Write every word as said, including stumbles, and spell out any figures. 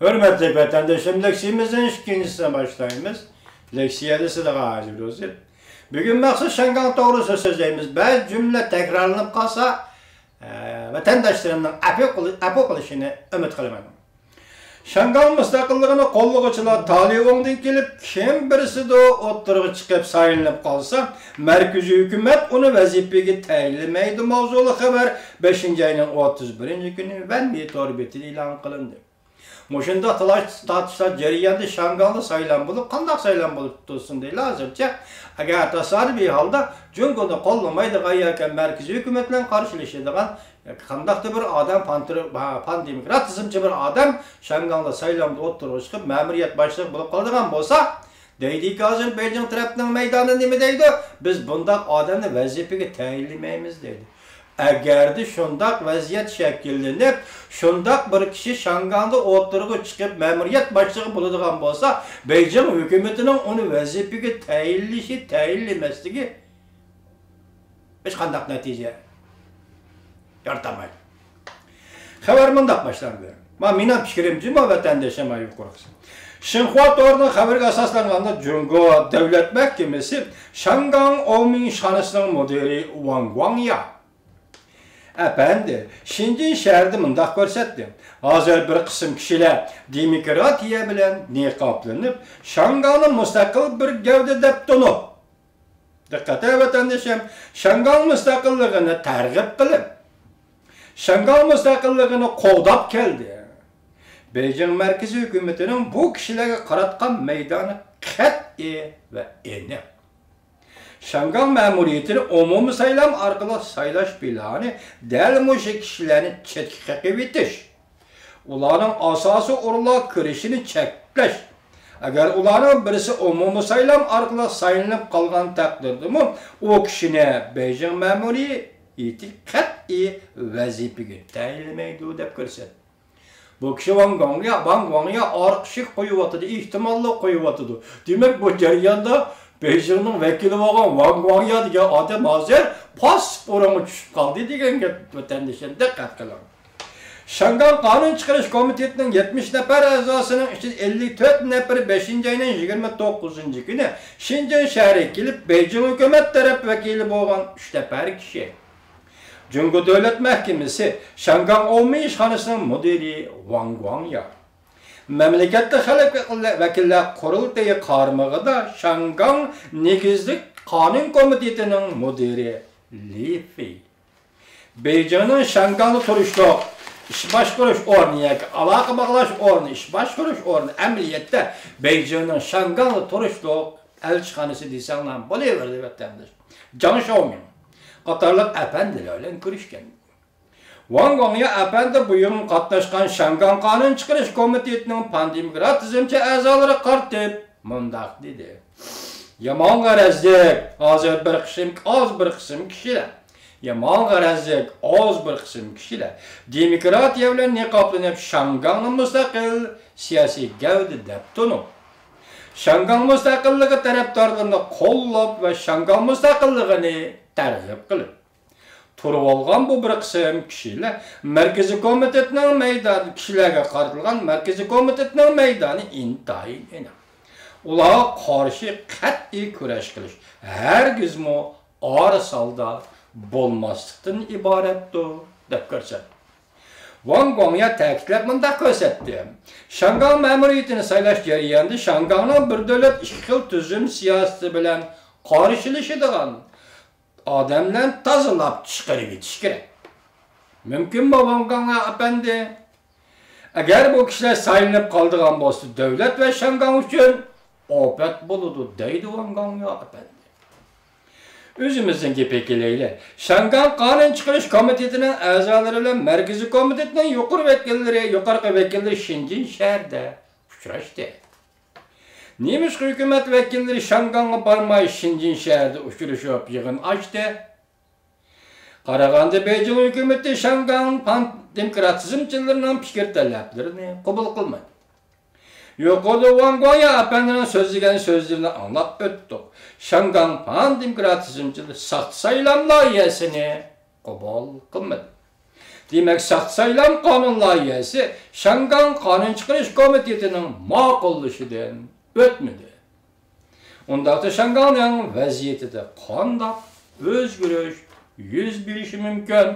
ھۆرمەتلىك ۋەتەندىشىم، لېكسىيىمىزنىڭ ئىككىنچىسىنى باشلايمىز. لېكسىيەدە سىلىغا ھاجى روزى. بۈگۈن مەخسۇس شياڭگاڭ توغرىسىدا سۆزلەيمىز. بەزى جۈملە تەكرارلىنىپ قالسا، ئە، ۋەتەنداشلىرىمنىڭ ئەپۇ قىل-، ئەپۇ قىلىشىنى ئۈمىد قىلىمەن. شياڭگاڭ مۇستەقىللىقىنى قوللىغۇچىلار تالىۋوڭدىن كېلىپ، كىم بىرسىدۇ ئوتتۇرىغا چىقىپ سايلىنىپ قالسا، مەركىزىي ھۆكۈمەت ئۇنى ۋەزىپىگە تەيىنلىمەيدۇ ماۋزۇلۇق خەۋەر بەشىنچى ئاينىڭ ئوتتۇز بىرىنچى كۈنى ۋەنمې تور بېتىدە ئېلان قىلىندى. مۇشۇنداق تالاش-تارتىشلار جەريانىدا شياڭگاڭدا سايلام بولۇپ، قانداق سايلام بولۇپ تۇرسۇن دەيلى ھازىرچە؟ ئەگەر تاسادىپىي ھالدا جۇڭگونى قوللىمايدىغان ياكى مەركىزىي ھۆكۈمەت بىلەن قارشىلىشىدىغان قانداقتۇر بىر ئادەم، پان-، پاندېموكراتىزمچى بىر ئادەم شياڭگاڭدا سايلامدا ئوتتۇرىغا چىقىپ، مەمۇرىيەت باشلىقى بولۇپ قالىدىغان بولسا، دەيدىكى ھازىر بېيجىڭ تەرەپنىڭ مەيدانى نېمە دەيدۇ؟ بىز بۇنداق ئادەمنى ۋەزىپىگە تەيىنلىمەيمىز دەيدۇ. ئەگەردە شۇنداق ۋەزىيەت شەكىللىنىپ، شۇنداق بىر كىشى شياڭگاڭدا ئوتتۇرىغا چىقىپ، مەمۇرىيەت باشلىقى بولىدىغان بولسا، بېيجىڭ ھۆكۈمىتىنىڭ ئۇنى ۋەزىپىگە تەيىنلىشى، تەيىنلىمەسلىكى ھېچقانداق نەتىجە يارىتالمايدۇ. خەۋەر مۇنداق باشلاندى. ما، مېنىڭ پىكرىمچە، ما، ۋەتەندىشىم، ما، يۇقىرىقىسى. شىنخۇا تورىنىڭ خەۋىرىگە ئاساسلانغاندا، جۇڭگو دۆلەت مەھكىمىسى شياڭگاڭ ئومۇمىي ئىشخانىسىنىڭ مۇدىرى ۋاڭ گۇاڭيا ئەپەندى شېنجېن شەھىرىدە مۇنداق كۆرسەتتى: ھازىر بىر قىسىم كىشىلەر دېموكراتىيە بىلەن نىقابلىنىپ، شياڭگاڭنى مۇستەقىل بىر گەۋدە دەپ تونۇپ، دىققەت، ۋەتەندىشىم، شياڭگاڭ مۇستەقىللىقىنى تەرغىب قىلىپ، شياڭگاڭ مۇستەقىللىقىنى قوغداپ كەلدى. بېيجىڭ مەركىزىي ھۆكۈمىتىنىڭ بۇ كىشىلەرگە قاراتقان مەيدانى قەتئىي ۋە ئېنىق. شياڭگاڭ مەمۇرىيىتىنى ئومۇمىي سايلام ئارقىلىق سايلاش پىلانى دەل مۇشۇ كىشىلەرنى چەتكە قېقىۋېتىش، ئۇلارنىڭ ئاساسىي ئورۇنلارغا كىرىشىنى چەكلەش. ئەگەر ئۇلارنىڭ بىرسى ئومۇمىي سايلام ئارقىلىق سايلىنىپ قالغان تەقدىردىمۇ، ئۇ كىشىنى بېيجىڭ مەمۇرىيىتى قەتئىي ۋەزىپىگە تەيىنلىمەيدۇ، دەپ كۆرسەتتى. بۇ كىشى ۋاڭ گۇاڭيا، ۋاڭ گۇاڭيا ئارقا ئىشىك قويۇۋاتىدۇ، ئېھتىماللىق قويۇۋاتىدۇ. دېمەك، بۇ جەرياندا بېيجىڭنىڭ ۋەكىلى بولغان ۋاڭ گۇاڭيا دېگەن ئادەم ھازىر پاسسىپ ئورۇنغا چۈشۈپ قالدى دېگەن گەپ، ۋەتەندىشلەر، دىققەت قىلىڭ. شياڭگاڭ قانۇن چىقىرىش كومىتېتىنىڭ يەتمىش نەپەر ئەزاسىنىڭ ئىچىدە ئەللىك تۆت نەپىرى بەشىنچى ئاينىڭ يىگىرمە توققۇزىنچى كۈنى شېنجېن شەھىرىگە كېلىپ، بېيجىڭ ھۆكۈمەت تەرەپ ۋەكىلى بولغان ئۈچ نەپەر كىشى جۇڭگو دۆلەت مەھكىمىسى شياڭگاڭ ئومۇمىي ئىشخانىسىنىڭ مۇدىرى ۋاڭ گۇاڭيا، مەملىكەتلىك خەلق ۋەكىللەر قۇرۇلتىيى قارمىقىدا شياڭگاڭ نېگىزلىك قانۇن كومىتېتىنىڭ مۇدىرى لى فېي، بېيجىڭنىڭ شياڭگاڭدا تۇرۇشلۇق ئىش باشقۇرۇش ئورنى ياكى ئالاقە باغلاش ئورنى، ئىش باشقۇرۇش ئورنى، ئەمەلىيەتتە بېيجىڭنىڭ شياڭگاڭدا تۇرۇشلۇق ئەلچىخانىسى دېسەڭلار بولۇۋېرىدۇ، ۋەتەنداش، جاڭ شياۋمىڭ قاتارلىق ئەپەندىلەر بىلەن كۆرۈشكەن. ۋاڭ گۇاڭيا ئەپەندى بۇ يىغىنغا قاتناشقان شياڭگاڭ قانۇن چىقىرىش كومىتېتىنىڭ پاندېموكراتىزمچى ئەزالىرىغا قارىتىپ مۇنداق دېدى: يامان غەرەزلىك، ھازىر بىر قىسىم، ئاز بىر قىسىم كىشىلەر، يامان غەرەزلىك، ئاز بىر قىسىم كىشىلەر دېموكراتىيە بىلەن نىقابلىنىپ، شياڭگاڭنى مۇستەقىل سىياسىي گەۋدە دەپ تونۇپ، شياڭگاڭ مۇستەقىللىقى تەرەپدارلىرىنى قوللاپ ۋە شياڭگاڭ مۇستەقىللىقىنى تەرغىب قىلىپ، تۇرۇۋالغان بۇ بىر قىسىم كىشىلەر مەركىزىي كومىتېتنىڭ مەيدانى، كىشىلەرگە قارىتىلغان مەركىزىي كومىتېتنىڭ مەيدانى ئىنتايىن ئېنىق. ئۇلارغا قارشى قەتئىي كۈرەش قىلىش ھەرگىزمۇ ئارىسالدا بولماسلىقتىن ئىبارەتتۇر، دەپ كۆرسەتتى. ۋاڭ گۇاڭيا تەكىتلەپ مۇنداق كۆرسەتتى: شياڭگاڭ مەمۇرىيىتىنى سايلاش جەريانىدا شياڭگاڭنىڭ بىر دۆلەت ئىككى خىل تۈزۈم سىياسىتى بىلەن قارشىلىشىدىغان ئادەملەرنى تازىلاپ چىقىرىۋېتىش كېرەك. مۇمكىنمۇ، ۋاڭ گۇاڭيا ئەپەندى؟ ئەگەر بۇ كىشىلەر سايلىنىپ قالىدىغان بولسا، دۆلەت ۋە شياڭگاڭ ئۈچۈن ئاپەت بولىدۇ، دەيدۇ ۋاڭ گۇاڭيا ئەپەندى. ئۆزىمىزنىڭ گېپىگە كېلەيلى. شياڭگاڭ قانۇن چىقىرىش كومىتېتىنىڭ ئەزالىرى بىلەن مەركىزىي كومىتېتنىڭ يۇقىرى ۋەكىللىرى، يۇقىرىقى ۋەكىللىرى شېنجېن شەھىرىدە ئۇچراشتى. نېمىشقا ھۆكۈمەت ۋەكىللىرى شياڭگاڭغا بارماي، شېنجېن شەھىرىدە ئۇچرىشىپ يىغىن ئاچتى؟ قارىغاندا، بېيجىڭ ھۆكۈمىتى شياڭگاڭ پان دېموكراتىزمچىلىرىنىڭ پىكىر تەلەپلىرىنى قوبۇل قىلمىدى. يۇقىرىدا ۋاڭ گۇاڭيا ئەپەندىنىڭ سۆزلىگەن سۆزلىرىنى ئاڭلاپ ئۆتتۇق. شياڭگاڭ پان دېموكراتىزمچىلىرى ساختا سايلام لايىھەسىنى قوبۇل قىلمىدى. دېمەك، ساختا سايلام قانۇن لايىھەسى شياڭگاڭ قانۇن چىقىرىش كومىتېتىنىڭ ماقۇللىشىدىن ئۆتمىدى. ئۇنداقتا شياڭگاڭنىڭ ۋەزىيىتىدە قانداق ئۆزگىرىش يۈز بېرىشى مۇمكىن؟